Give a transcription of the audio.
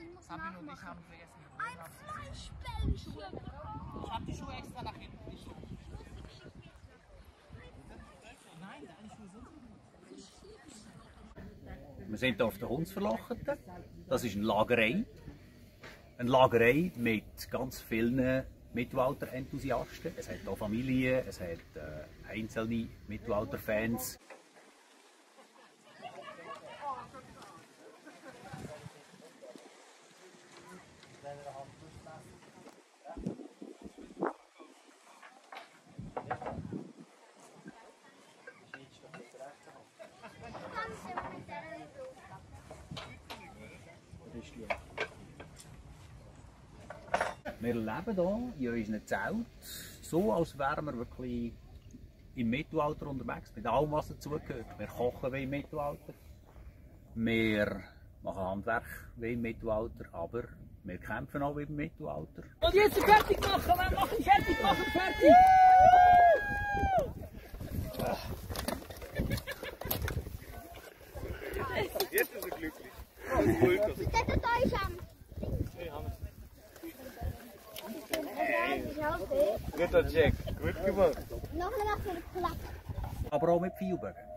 ich muss Sabine und ich nachmachen. haben vergessen. Ein Fleischbällchen. Ich habe die Schuhe extra nach hinten. Die Schuhe. Nein, deine Schuhe sind. Wir sind hier auf der Hundsverlochete. Das ist eine Lagerei. Eine Lagerei mit ganz vielen Mittelalter-Enthusiasten. Es hat hier Familien, es hat einzelne Mittelalter-Fans. Wir leben hier in unserem Zelt so, als wären wir wirklich im Mittelalter unterwegs, mit allem, was dazugehört. Wir kochen wie im Mittelalter, wir machen Handwerk wie im Mittelalter, aber wir kämpfen auch wie im Mittelalter. Und jetzt fertig machen, wir machen fertig, fertig! Jetzt ist er glücklich. Setzt euch an. Guter Jack, gut gemacht. Noch eine Nacht für den Platz. Aber auch mit Pfeilbögen.